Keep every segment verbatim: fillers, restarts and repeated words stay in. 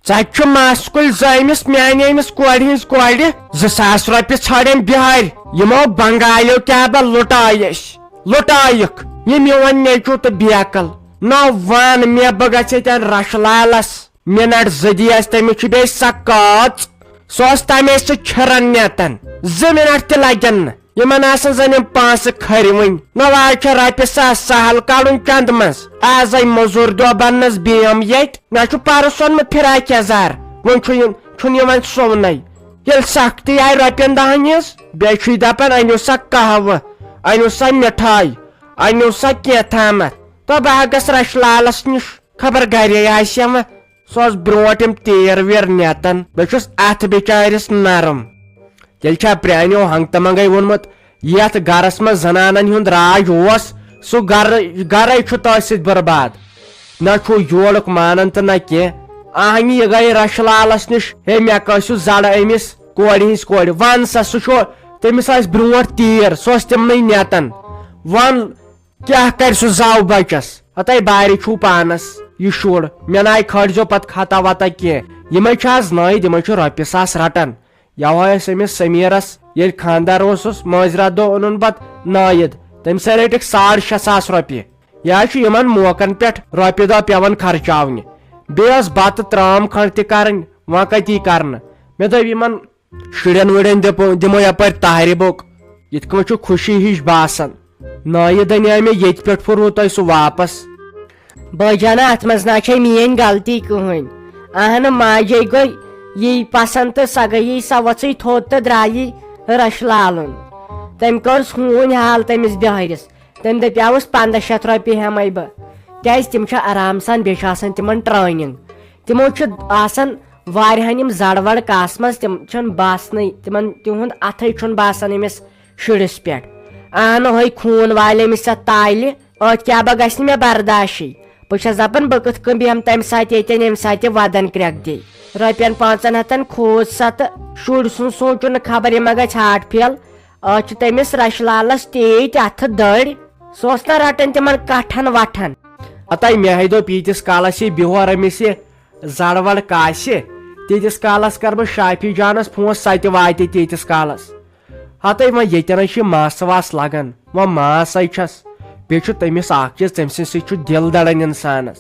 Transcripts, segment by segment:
ژٕ چھُ ماسکُل زٲمِس میانہِ أمِس کورِ ہٕنٛز کورِ زٕ ساس رۄپیہِ ژھانڈان بِہارِ۔ یِمو بنگالیو کیٛاہ بہ لُٹایہِ أسۍ، لُٹایکھ۔ یہِ میون نیٚچو تہٕ بیکل۔ نہ وَن مےٚ، بہٕ گژھٕ ییٚتٮ۪ن رشہٕ لالس منٹ زٕ دِیس، تٔمِس چھُ بیٚیہِ سۄ کٲژ۔ سُہ اوس تَمے سۭتۍ چھِران نیتن۔ زٕ منٹ تہِ لگن نہٕ۔ یِمن آسن زن یِم پانٛژھ کھرۍ وٕنۍ۔ نہ وۄنۍ آز چھےٚ رۄپیہِ ساس سہل کڑُن چندٕ منٛز۔ آز آیہِ مٔزوٗر دۄہ بننس بیم ییٚتہِ۔ مےٚ چھُ پرُس اوٚنمُت فراک یزار۔ وۄنۍ چھُ یہِ، چھُنہٕ یہِ وۄنۍ سُونَے۔ ییٚلہِ سختی آیہِ رۄپین دہن ہٕنٛز، بیٚیہِ چھُ یہِ دپان، "أنِو سا قہوٕ، أنِو سا مِٹھٲے، أنِو سا کینٛہہ تامتھ۔" تہٕ بہٕ ہا گژھٕ رشہٕ لالس نِش۔ خبر گرے آسہِ یا وۄنۍ۔ سُہ اوس برونٛٹھ یِم تیر ویر نیتن۔ بہٕ چھُس اتھ بِچارِس نرم۔ تیٚلہِ چھا پرٛانیو ہنٛگتہٕ منٛگَے ووٚنمُت، یَتھ گَرَس منٛز زنانَن ہُنٛد راج اوس، سُہ گَرٕ، گَرَے چھُ تٔتھۍ سۭتۍ برباد۔ نہ چھُ یورُک مانان تہٕ نہ کینٛہہ۔ اہنہِ، یہِ گٔے رَشہٕ لالَس نِش، "ہے، مےٚ کٲنٛسہِ زَڑٕ أمِس کورِ ہِنٛز کورِ۔ وَن سا، سُہ چھُ، تٔمِس ٲسۍ برونٛٹھ تیٖر، سُہ اوس تِمنٕے نیتَن۔ وَن، کیٛاہ کَرِ سُہ زاو بَچَس؟ ہَتَے بارِ چھُو پانَس یہِ شُر، مےٚ ناے کھٲلۍزیو پَتہٕ خطا وطا کینٛہہ۔ یِمَے چھِ آز نٲیِد، یِمَے چھِ رۄپیہِ ساس رَٹان۔" یَوٕ ٲسۍ أمِس سمیٖرَس ییٚلہِ خانٛدر اوسُس، مٲنٛزِ راتھ دۄہ اوٚنُن پَتہٕ نٲیِد، تٔمۍ سۭتۍ رٔٹِکھ ساڑ شےٚ ساس رۄپیہِ۔ یہِ حظ چھُ یِمَن موقعن پٮ۪ٹھ رۄپیہِ دَہ پٮ۪وان خرچاونہِ۔ بیٚیہِ ٲس بَتہٕ ترٛام کھنٛڈ تہِ کَرٕنۍ، وۄنۍ کَتی کَرنہٕ؟ مےٚ دوٚپ یِمَن شُرٮ۪ن وُرٮ۪ن دِپو-، دِمو یَپٲرۍ تَہرِ بوٚک، یِتھ کٔنۍ چھُ خوشی ہِش باسان۔ نٲیِد اَنیٛاے مےٚ ییٚتہِ پٮ۪ٹھ پھُروٕ تۄہہِ سُہ واپَس۔ بٲے جانا، اتھ منٛز نہ چھے میٲنۍ غلطی کٕہٕنۍ۔ اہنہٕ، ماجے گوٚو یی پسند تہٕ سۄ گٔیی، سۄ وۄژھٕے تھوٚد تہٕ درٛایی رشہٕ لالُن۔ تٔمۍ کٔرٕس ہوٗنۍ حال تٔمِس بِہٲرِس۔ تٔمۍ دپیاوُس، "پنٛداہ شیٚتھ رۄپیہِ ہٮ۪مے بہٕ۔" کیازِ تِم چھِ آرام سان، بیٚیہِ چھِ آسان تِمن ٹرٛینِنٛگ۔ تِمو چھُ آسان واریاہن یِم زڑ وڑ کاسمژ، تِم چھِنہٕ باسنٕے، تِمن تِہُنٛد اتھے چھُنہٕ باسان أمِس شُرِس پٮ۪ٹھ۔ اہنہٕ، ہۄے خوٗن والہِ أمِس اتھ تالہِ۔ أتھۍ کیٛاہ بہ گژھِ نہٕ مےٚ برداشٕے۔ بہٕ چھَس دَپان، بہٕ کِتھ کٔنۍ بیٚہمہٕ تَمہِ ساتہٕ ییٚتٮ۪ن، ییٚمہِ ساتہٕ یہِ وَدَن کرٛٮ۪کھ دِیہِ۔ رۄپیَن پانٛژَن ہَتَن کھوٗژ سۄ تہٕ شُرۍ سُنٛد سونٛچُن نہٕ خبر یہِ ما گژھِ heart fail۔ آز چھِ تٔمِس رَشہٕ لالَس تیٖتۍ اَتھٕ دٔرۍ، سُہ اوس نہٕ رَٹان تِمَن کَٹھَن وَٹھَن۔ ہَتَے مےٚ ہے دوٚپ، ییٖتِس کالَس یہِ بِہور أمِس یہِ زَڑ وَڑ کاسہِ، تیٖتِس کالَس کَرٕ بہٕ شافی جانَس فون، سۄ تہِ واتہِ تیٖتِس کالَس۔ ہتے وۄنۍ ییٚتٮ۪ن چھِ مَس وَس لَگان، وۄنۍ مَس ہے چھَس۔ بیٚیہِ چھُ تٔمِس اَکھ چیٖز، تٔمۍ سٕنٛدِ سۭتۍ چھُ دِل دَڑان اِنسانَس۔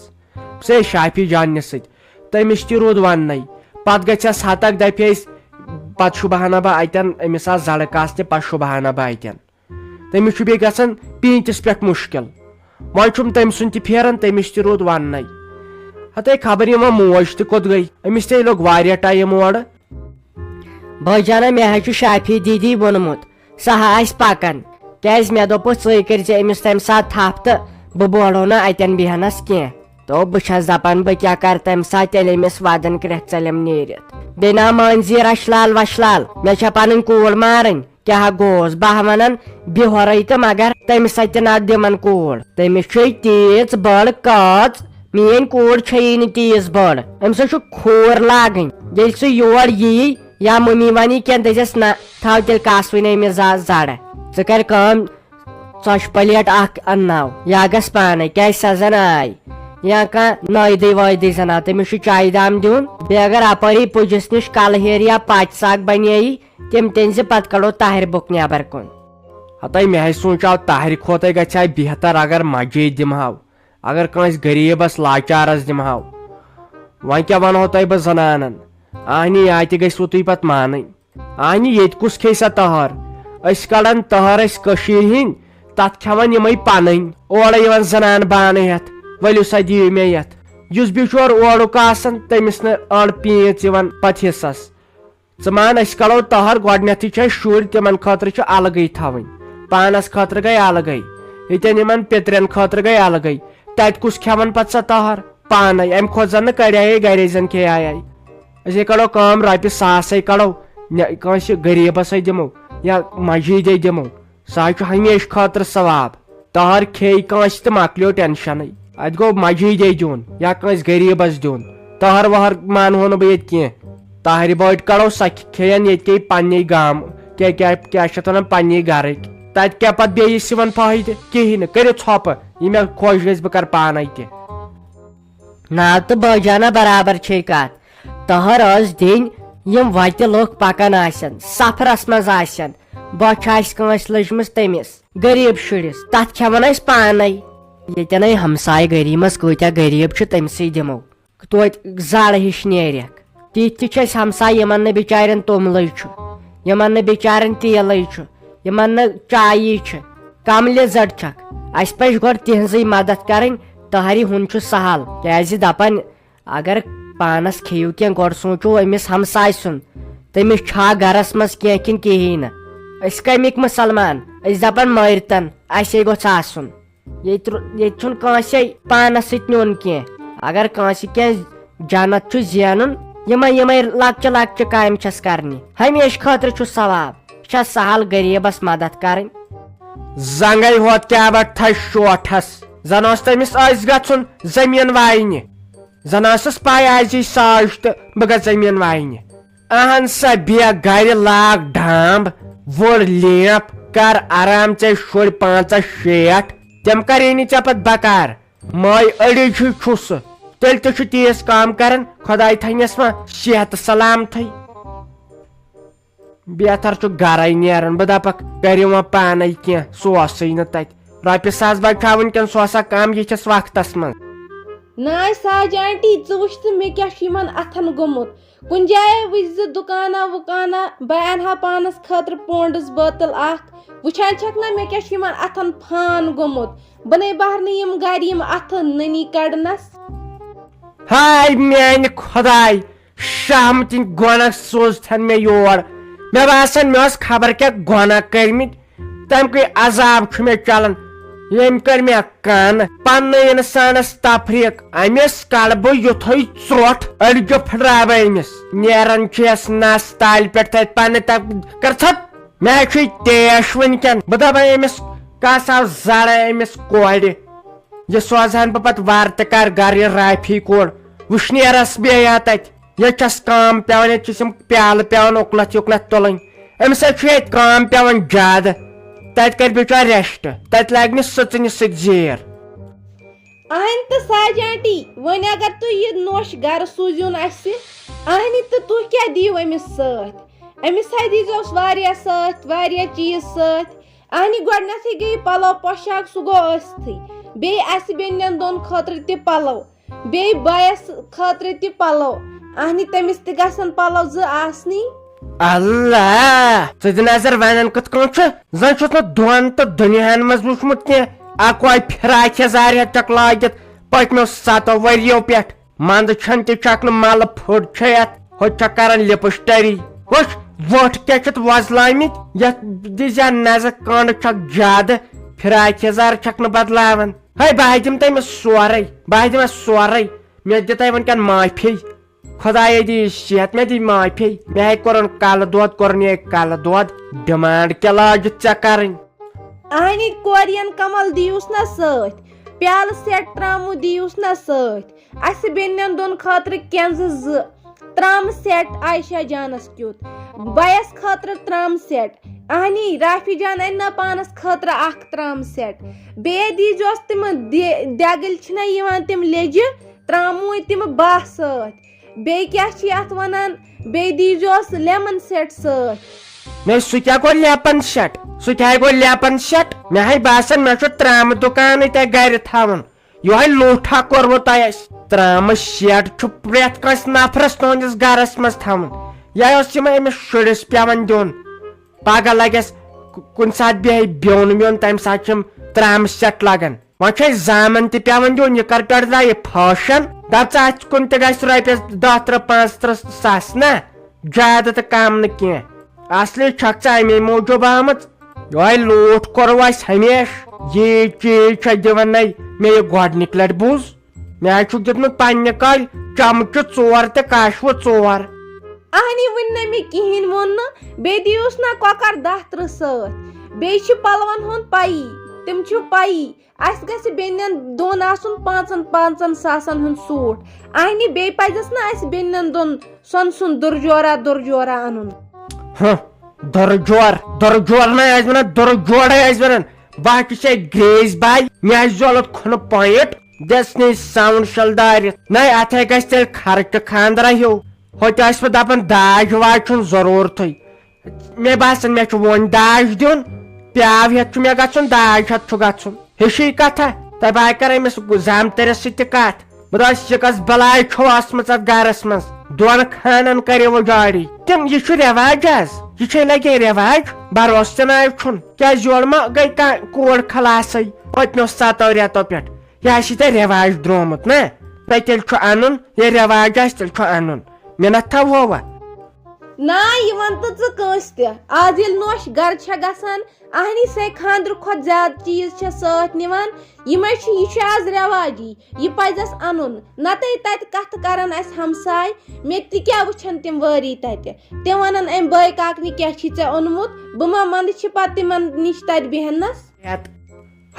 سُہ ہے شافی جاننہِ سۭتۍ، تٔمِس تہِ روٗد وَننَے۔ پَتہٕ گژھٮ۪س ہَتَکھ، دَپہِ ہے، "پَتہٕ شوٗبہٕ ہا نہٕ بہٕ اَتٮ۪ن، أمِس آسہٕ زَڑٕ کاسنہِ، پَتہٕ شوٗبہٕ ہا نہٕ بہٕ اَتٮ۪ن۔" تٔمِس چھُ بیٚیہِ گژھان پیٖنتِس پٮ۪ٹھ مُشکِل۔ وۄنۍ چھُم تٔمۍ سُنٛد تہِ پھیران، تٔمِس تہِ روٗد وَننَے۔ ہَتے خبر یِوان موج تہِ کوٚت گٔے، أمِس تہِ لوٚگ واریاہ ٹایم اورٕ۔ بٲے جانا، مےٚ حظ چھُ شافی دیدی ووٚنمُت، سۄ ہا آسہِ پکان۔ کیازِ مےٚ دوٚپُس، ژٕے کٔرۍ زِ أمِس تَمہِ ساتہٕ تھپھ تہٕ بہٕ بوڑو نہٕ اَتٮ۪ن بیٚہنَس کینٛہہ۔ تو بہٕ چھَس دَپان، بہٕ کیٛاہ کَرٕ تَمہِ ساتہٕ، ییٚلہِ أمِس وَدَن کرٛٮ۪کھ ژَلٮ۪م نیٖرِتھ۔ بیٚیہِ نا مٲنۍ زِ رَشہٕ لال وَشہٕ لال، مےٚ چھےٚ پَنٕنۍ کوٗر مارٕنۍ۔ کیٛاہ گوس؟ بہٕ ہا وَنان، بِہورَے تہٕ مگر تٔمِس اَتہِ نہ دِمَن کوٗر۔ تٔمِس چھے تیٖژ بٔڑ کٲژ، میٛٲنۍ کوٗر چھیی نہٕ تیٖژ بٔڑ۔ أمِس حظ چھُ کھوٗر لاگٕنۍ۔ ییٚلہِ سُہ یور یی یا مٔمی وَنی کینٛہہ، دٔپۍزٮ۪س، "نہ، تھاو تیٚلہِ کاسوٕے نہٕ أمِس زا-، زَڑٕ۔ ژٕ کَر کٲم، ژۄچہِ پلیٹ اَکھ اَنناو، یا گژھ پانَے، کیٛازِ سۄ زَن آے۔ یا کانٛہہ نٲیدٕے وٲیدٕے زَن آو، تٔمِس چھُ چایہِ دام دیُن۔ بیٚیہِ اگر اَپٲری پُجِس نِش کَلہٕ ہیرِ یا پاچہِ ساگ بَنییی، تِم تٔنۍ زِ پتہٕ کڑو تاہرِ بُک نیبر کُن۔" ہتے مےٚ ہے سونٛچاو، تاہرِ کھۄتَے گژھِ ہا بہتر اگر مجے دِمہو، اگر کٲنٛسہِ غریٖبس لاچارس دِمہو۔ وۄنۍ کیٛاہ ونہو تۄہہِ بہٕ زنانن؟ آہنی، یا تہِ گژھِوٕ تُہۍ پتہٕ مانٕنۍ۔ آہنی، ییٚتہِ کُس کھیٚیہِ سا تہر؟ أسۍ کڑان تہر أسۍ کٔشیٖرِ ہِنٛدۍ، تتھ کھٮ۪وان یِمے پنٕنۍ۔ اورے یِوان زنان بانہٕ ہٮ۪تھ، ؤلِو سا دِیِو مےٚ یتھ۔ یُس بِچور اورُک آسان، تٔمِس نہٕ أڑ پیٖنژ یِوان پتہٕ حصس۔ ژٕ مان، أسۍ کڑو تہر، گۄڈٕنیتھٕے چھِ اَسہِ شُرۍ، تِمن خٲطرٕ چھِ الگٕے تھاوٕنۍ، پانس خٲطرٕ گٔے الگٕے، ییٚتٮ۪ن یِمن پِترٮ۪ن خٲطرٕ گٔے الگٕے۔ تتہِ کُس کھٮ۪ون پتہٕ سۄ تہر؟ پانے، امہِ کھۄتہٕ زن نہٕ کڑیایے گرے، زن کھیایے۔ أسۍ ہے کڑو کٲم، رۄپیہِ ساسے کڑو، نہ کٲنٛسہِ غریٖبسے دِمو یا مجیدے دِمو۔ سُہ حظ چھُ ہمیشہٕ خٲطرٕ ثواب۔ تہر کھیٚیہِ کٲنٛسہِ تہٕ مۄکلیو ٹینشنٕے۔ اتہِ گوٚو مجیدے دیُن یا کٲنٛسہِ غریٖبس دیُن۔ تہر وہر مانہو نہٕ بہٕ ییٚتہِ کینٛہہ۔ تہرِ بٲٹۍ کڑو سۄ کھیٚین ییٚتہِ کے پننے گام۔ کیٛاہ، کیٛاہ، کیٛاہ چھِ اتھ ونان، پننے گرٕکۍ۔ تتہِ کیٛاہ پتہٕ بیٚیِس یِوان فٲیدٕ؟ کِہیٖنۍ نہٕ۔ کٔرِو ژھۄپہٕ، یہِ مےٚ خۄش گژھِ بہٕ کرٕ پانے تہِ۔ نا تہٕ بٲے جانا، برابر چھے کتھ۔ ٹہر ٲس دِنۍ، یِم وتہِ لُکھ پکان آسن، سفرس منٛز آسن، بۄچھِ آسہِ کٲنٛسہِ لٔجمٕژ تٔمِس، غریٖب شُرِس، تتھ کھٮ۪وان أسۍ پانے۔ ییٚتٮ۪ن أسۍ ہمسایہِ گٔری منٛز کۭتیاہ غریٖب چھِ، تٔمۍ سٕے دِمو۔ توتہِ زڑ ہِش نیرٮ۪کھ۔ تِتھۍ تہِ چھِ اَسہِ ہمسایہِ، یِمن نہٕ بِچارٮ۪ن توٚملٕے چھُ، یِمن نہٕ بِچارٮ۪ن تیٖلٕے چھُ، یِمن نہٕ چایی چھِ، کم لِزڑ چھکھ۔ اَسہِ پزِ گۄڈٕ تِہنٛزٕے مدد کرٕنۍ۔ تہرِ ہُنٛد چھُ سہل، کیازِ دپان، اگر پانس کھیٚیِو کینٛہہ، گۄڈٕ سوٗنٛچِو أمِس ہمسایہِ سُنٛد، تٔمِس چھا گرس منٛز کینٛہہ کِنہٕ کِہیٖنۍ نہٕ۔ أسۍ کمِکۍ مسلمان؟ أسۍ دپان مٲرتن، اسے گوٚژھ آسُن۔ ییٚتہِ رو-، ییٚتہِ چھُنہٕ کٲنٛسے پانس سۭتۍ نیُن کینٛہہ۔ اگر کٲنٛسہِ کینٛہہ جنت چھُ زینُن، یِمے یِمے لۄکچہِ لۄکچہِ کامہِ چھس کرنہِ، ہمیشہٕ خٲطرٕ چھُ ثواب۔ یہِ چھا سہل غریٖبس مدد کرٕنۍ؟ زنگے ہوت کیٛاہ وٹھس شوٹھس، زن اوس تٔمِس ٲسۍ گژھُن زٔمیٖن واینہِ۔ زن ٲسٕس پاے آز یی ساج تہٕ بہٕ گژھٕ زٔمیٖن واینہِ۔ اہن سا، بیٚیہِ گرِ لاگ ڈامب، وُر لیمپ، کر آرام، ژےٚ شُرۍ پانٛژہ شیٹھ، تِم کر یی نہٕ ژےٚ پتہٕ بکار؟ ماے أڑِج ہیوٗ چھُ سُہ، تیٚلہِ تہِ چھُ تیٖژ کٲم کران، خۄداے تھٲینس وۄنۍ صحت سلامتھٕے۔ بہتر چھُ گرے نیرُن، بہٕ دپکھ کٔرِو وۄنۍ پانے کینٛہہ، سُہ اوسُے نہٕ تتہِ۔ رۄپیہِ ساس بچاوٕنۍ کِنہٕ سُہ آسا کم یِتھِس وقتس منٛز؟ ناے ساج آنٹی، ژٕ وٕچھ تہٕ مےٚ کیٛاہ چھُ یِمن اتھن گوٚمُت۔ کُنہِ جایہِ وٕچھ زِ دُکانا وُکانا، بہٕ انہٕ ہا پانس خٲطرٕ پونڈس بٲتل اکھ۔ وٕچھان چھکھ نا مےٚ کیٛاہ چھُ یِمن اتھن فان گوٚمُت؟ بہٕ نے بہر نہٕ یِم گرِ یِم اتھٕ نٔنی کڑنس۔ ہاے میانہِ خۄداے، شہمتٕنۍ گۄناہ سوزتھن مےٚ یور۔ مےٚ باسان مےٚ ٲس خبر کیٛاہ گۄناہ کٔرمٕتۍ، تَمہِ کُے عذاب چھُ مےٚ چلان۔ ییٚمۍ کٔر مےٚ کَن، پننہٕ اِنسانس تفریٖق، أمِس کڑٕ بہٕ یُتھُے ژرٛوٹھ، أڑجہِ پھٕٹراوٕ أمِس۔ نیران چھُ یَس نس تالہِ پٮ۪ٹھ تَتہِ پننہِ تف-، کر ژھۄپ۔ مےٚ چھُے تیش وٕنکٮ۪ن۔ بہٕ دپے أمِس، کس آو زرے أمِس کورِ؟ یہِ سوزہن بہٕ پتہٕ وارٕ تہِ کر گرٕ یہِ رافی کورِ۔ وٕشنیرس بیٚیہِ یا تتہِ۔ ییٚتہِ چھس کٲم پٮ۪وان، ییٚتہِ چھِس یِم پیالہٕ پٮ۪وان اُکنتھ یُکنتھ تُلٕنۍ۔ أمِس حظ چھُ ییٚتہِ کٲم پٮ۪وان زیادٕ۔ تتہِ کرِ بِچور rest، تتہِ لاگہِ نہٕ سٕژنہِ سۭتۍ زیٖر۔ اہنہِ تہٕ ساج آنٹی، وۄنۍ اگر تُہۍ یہِ نوٚش گرٕ سوٗزِون اسہِ، اہنہِ تہٕ تُہۍ کیٛاہ دِیِو أمِس سۭتۍ؟ أمِس ہا دیٖزیوس واریاہ سۭتۍ، واریاہ چیٖز سۭتۍ۔ اہنہِ گۄڈٕنیتھٕے گٔیہِ پلو پوشاک، سُہ گوٚو ٲستھٕے۔ بیٚیہِ اسہِ بیٚنٮ۪ن دۄن خٲطرٕ تہِ پلو، بیٚیہِ بایس خٲطرٕ تہِ پلو۔ اہنہِ تٔمِس تہِ گژھن پلو زٕ آسنی۔ اللہ، ژٕ دِ نظر ونان کِتھ کٔنۍ چھُ، زن چھُس نہٕ دۄن تہٕ دُنیاہن منٛز وُچھمُت کینٛہہ۔ اکوے فراک یزار ہیٚتھ چھکھ لٲگِتھ پٔتمیو ستو ؤرِیو پٮ۪ٹھ۔ منٛدٕ چھَن تہِ چھکھ نہٕ مَلہٕ پھوٚٹ چھے اَتھ، ہُتہِ چھکھ کران لِپسٹری۔ وٕچھ، وۄٹھ کیٛاہ چھِتھ وۄزلٲمٕتۍ، یَتھ دِژ یا نظر، کٔنٛڈ چھکھ زیادٕ، فراک یزار چھکھ نہٕ بدلاوان۔ ہے، بہٕ ہا دِمہٕ تٔمِس سورُے، بہٕ ہا دِمس سورُے۔ مےٚ دِ تۄہہِ وٕنکٮ۪ن معٲفی۔ خۄدایا دِ صحت، مےٚ دِ معٲفی۔ مےٚ ہے کوٚرُن کلہٕ دود، کوٚرُن یہِ کلہٕ دود۔ ڈِمانڈ کیٛاہ لٲجِتھ ژےٚ کرٕنۍ؟ اہنہِ کورٮ۪ن کمل دِیوس نا سۭتۍ، پیالہٕ سیٹ تراموٗ دِیوس نا سۭتۍ۔ اسہِ بیٚنٮ۪ن دۄن خٲطرٕ کینزٕ زٕ، ترامہٕ سیٹ عائشہ جانس کیُتھ، بَیَس خٲطرٕ ترامہٕ سیٹ۔ اہنی، رافی جان اَنہِ نا پانس خٲطرٕ اکھ ترامہٕ سیٹ۔ بیٚیہِ دیٖزیوس تِمہٕ دِ-، دٮ۪گٕلۍ چھِنہ یِوان تِم لیٚجہِ، تراموٗ تِمہٕ باہ سۭتۍ۔ بیٚیہِ کیٛاہ چھِ یَتھ وَنان، بیٚیہِ دیٖزیوس لیمن سیٹ سۭتۍ۔ نہ، سُہ کیٛاہ گوٚو لیپن سیٹ؟ سُہ کیٛاہ گوٚو لیپن سیٹ؟ مےٚ ہاے باسان، مےٚ چھُ ترامہٕ دُکانٕے تۄہہِ گرِ تھاوُن۔ یِہوٚے لوٗٹھا کوٚروٕ تۄہہِ اَسہِ؟ ترامہٕ سیٹ چھُ پرٛٮ۪تھ کٲنٛسہِ نفرس تُہنٛدِس گرس منٛز تھاوُن۔ یہِ اوس یِمن أمِس شُرِس پٮ۪وان دیُن۔ پگاہ لگٮ۪س کُ-، کُنہِ ساتہٕ بیٚہہِ بیوٚن ویوٚن، تَمہِ ساتہٕ چھِ یِم ترامہٕ سیٹ لگان۔ وۄنۍ چھُ اَسہِ زامن تہِ پٮ۪وان دیُن، یہِ کر پٮ۪ٹھ درٛاو یہِ فیشن؟ دپ ژٕ، اَتھ کُن تہِ گژھِ رۄپیس دَہ ترٕٛہ، پانٛژھ ترٕٛہ ساس نا، زیادٕ تہٕ کم نہٕ کینٛہہ۔ اصلی چھکھ ژٕ اَمے موٗجوٗب آمٕژ۔ یِہوٚے لوٗٹھ کوٚروٕ اَسہِ ہمیشہٕ۔ یی چیٖز چھےٚ دِوان نے، مےٚ یہِ گۄڈٕنِکۍ لٹہِ بوٗز۔ مےٚ حظ چھُکھ دیُتمُت پننہِ کالہِ چمچہٕ ژور تہٕ کاشوٕ ژور۔ اہنی، وٕنہِ نہ مےٚ کِہیٖنۍ ووٚن نہٕ۔ بیٚیہِ دِیوس نہ کۄکر دَہ ترٕٛہ سۭتۍ۔ بیٚیہِ چھِ پلون ہُنٛد پَیی، تِم چھِ پَیی۔ اَسہِ گژھِ بیٚنٮ۪ن دۄن آسُن پانٛژن پانٛژن ساسن ہُنٛد سوٗٹ۔ اہنی، بیٚیہِ پزٮ۪س نہ اَسہِ بیٚنٮ۪ن دۄن سۄنہٕ سُنٛد دُرجورا دُرجورا اَنُن۔ ہہ، دُرجور، دُرجور نہ آسہِ ونان، دُرجورے آسہِ ونان۔ بہٕ ہا چھُسے گریز باے، مےٚ آسہِ ضوٚرتھ کھُنہٕ پوینٹ، دِس نے ساوُنڈ شل دٲرِتھ۔ نہ، اتھے گژھِ تیٚلہِ خرچہٕ خاندرا ہیوٗ۔ ہوٚتہِ ٲسۍ بہٕ دَپان داج واج چھُنہٕ ضروٗرتھٕے۔ مےٚ باسان مےٚ چھُ وۄنۍ داج دیُن، پیاو ہٮ۪تھ چھُ مےٚ گژھُن، داج ہٮ۪تھ چھُ گژھُن۔ ہِشی کتھا، تۄہہِ بہٕ ہا کرٕ أمِس زامتٕرِس سۭتۍ تہِ کتھ۔ بہٕ دپس، یہِ کۄس بلاے چھو ٲسمٕژ اتھ گرس منٛز؟ دۄن خانن کٔرِو اُجاڑی۔ تِم، یہِ چھُ رٮ۪واج حظ، یہِ چھے لگے رٮ۪واج، بھروسہٕ تہِ نہ چھُن۔ کیازِ یورٕ ما گٔے کانٛہہ کوٗر خلاصٕے پٔتمیو ستو رٮ۪تو پٮ۪ٹھ؟ یہِ آسہِ ژےٚ رٮ۪واج درٛامُت نا، تۄہہِ تیٚلہِ چھُ انُن، یہِ رٮ۪واج آسہِ تیٚلہِ چھُ انُن۔ مےٚ نہ تھاوہوا۔ نا، یہِ وَن تہٕ ژٕ کٲنٛسہِ تہِ۔ آز ییٚلہِ نوش گرٕ چھےٚ گژھان، اہنی سٕے خانٛدرٕ کھۄتہٕ زیادٕ چیٖز چھےٚ سۭتۍ نِوان۔ یِمے چھِ، یہِ چھُ آز رٮ۪واجی، یہِ پزٮ۪س اَنُن۔ نتہٕ تتہِ کتھٕ کرن اسہِ ہمساے، مےٚ تہِ کیٛاہ وٕچھن تِم وٲری تتہِ؟ تِم ونن، أمۍ بٲے کاکنہِ کیٛاہ چھی ژےٚ اوٚنمُت؟ بہٕ ما منٛدٕ چھِ پتہٕ تِمن نِش تتہِ بیہنس؟ ہیت۔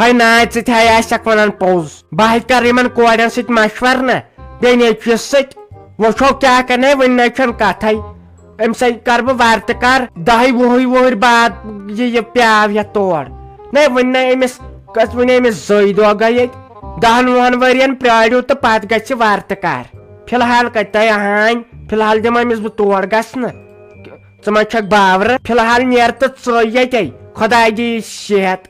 ہاے نا، ژٕ تہِ ہاے آسکھ ونان پوٚز۔ بہٕ ہاے کرٕ یِمن کورٮ۪ن سۭتۍ مشورٕ نہ، بیٚیہِ نیٚچوِس سۭتۍ۔ وٕچھو کیٛاہ کرنے، وٕنہِ نَے چھَنہٕ کتھے۔ أمۍ سۭتۍ کرٕ بہٕ ورتہٕ کار، دَہہِ وُہٕے وُہٕرۍ بعد یہِ، یہِ پیاو یتھ تور۔ نَے، وٕنہِ نَے أمِس، کس وٕنہِ أمِس زٕے دۄہ گٔے ییٚتہِ۔ دَہن وُہن ؤرین پرٛٲرِو تہٕ پتہٕ گژھِ ورتہٕ کار۔ فی الحال کتہِ تۄہہِ اہان، فی الحال دِمہٕ أمِس بہٕ تور گژھنہٕ۔ ژٕ ما چھکھ باورٕ؟ فی الحال نیر تہٕ ژٕے ییٚتے۔ خۄداے دِیہِ صحت۔